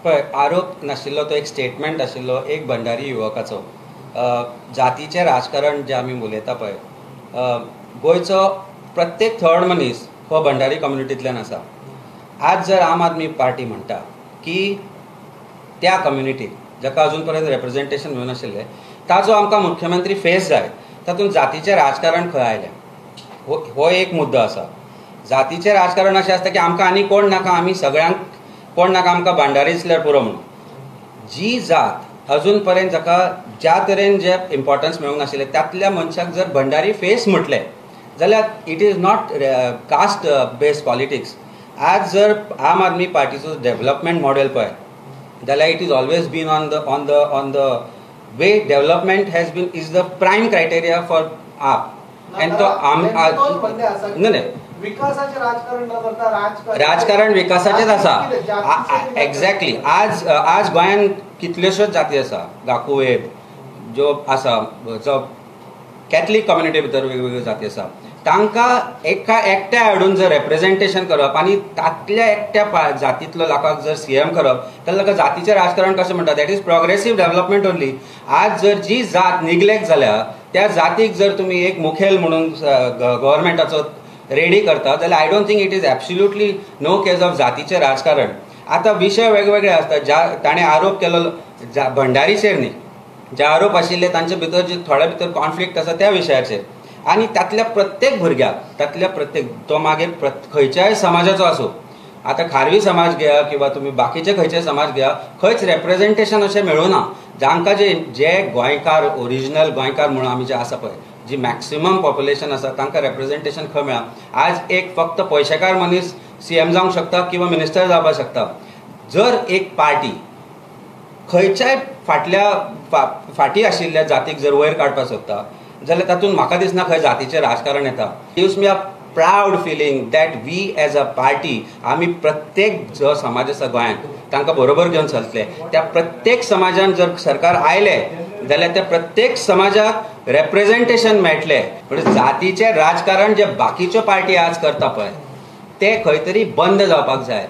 पळय, आरोप नाशिल्लो, तो एक स्टेटमेंट आशिल्लो एक भंडारी युवकाचो. जातीचें राजकारण जें आमी उलयता पळय, गोंयचो प्रत्येक थर्ड मनीस हो भंडारी कम्युनिटींतल्यान आसा. आज जर आम आदमी पार्टी म्हणटा की त्या कम्युनिटीक जाका अजून पर्यंत रेप्रेझेंटेशन मेळनाशिल्लें ताचो आमकां मुख्यमंत्री फेस जाय, तातूंत जातीचें राजकारण खंय आयलें? हो एक मुद्दो आसा. जातीचें राजकारण अशें आसता की आमकां आनी कोण नाका, आमी सगळ्यांक कोण नाका, आमकां भांडारी दिसल्यार पुरो म्हणून. जी जात अजून पर्यंत जाका ज्या तरेन जे इम्पॉर्टन्स मेळूंक नाशिल्लें तातल्या मनशाक जर भंडारी फेस म्हटलें जाल्यार it is not caste based politics. आज जर आम आदमी पार्टीचो डेव्हलपमेंट मॉडेल पळय जाल्यार it is always been on the way development has been is the prime criteria for AAP and तो आम न्ही. विकासाचे राजकारण न करता राजकारण राजकारण विकासाचेच आसा. एक्झॅक्टली. आज गोंयांत कितल्योश्योच जाती आसा. गाकुवेद ज्यो आसा, जो कॅथलीक कम्युनिटी भितर वेगवेगळ्यो जाती आसा, तांकां एका एकट्या हाडून जर रेप्रेझेंटेशन करप आनी तातल्या एकट्या जातींतलो लोकांक जर सीएम करप जाल्यार ताका जातीचें राजकारण कशें म्हणटा? That is progressive development only. आज जर जी जात निग्लेक्ट जाल्या त्या जातीक जर तुमी एक मुखेल म्हणून गव्हर्मेंटाचो रेडी करता जाल्यार I don't think it is absolutely no case of जातीचें राजकारण. आतां विशय वेगवेगळे आसता. ज्या ताणें आरोप केलो भंडारीचेर न्ही, जे आरोप आशिल्ले तांचे भितर जे थोड्या भितर कॉन्फ्लिक्ट आसा त्या विशयाचेर, आनी तातल्या प्रत्येक भुरग्याक, तातल्या प्रत्येक तो मागीर खंयच्याय समाजाचो आसूं, आतां खारवी समाज घेया किंवा तुमी बाकीचे खंयचे समाज घेया, खंयच रेप्रेझेंटेशन अशें मेळूना. जांकां जे जे गोंयकार, ओरिजिनल गोंयकार म्हणून आमी जे आसा पळय, जी मॅक्सिमम पॉप्युलेशन आसा, तांकां रेप्रेझेंटेशन खंय मेळ्ळां? आज एक फक्त पयशेकार मनीस सीएम जावंक शकता किंवा मिनिस्टर जावपाक शकता. जर एक पार्टी खंयच्याय फाटल्या फाटीं आशिल्ल्या जातीक जर वयर काडपाक सोदता जाल्यार तातूंत म्हाका दिसना खंय जातीचें राजकारण येता. Gives me a proud feeling that we as a party आमी प्रत्येक जो समाज आसा गोंयांत तांकां बरोबर घेवन चलतले. त्या प्रत्येक समाजान जर सरकार आयलें जाल्यार त्या प्रत्येक समाजाक रेप्रेझेंटेशन मेळटलें. म्हणजे जातीचें राजकारण जे बाकीच्यो पार्टी आज करता पळय तें खंय तरी बंद जावपाक जाय.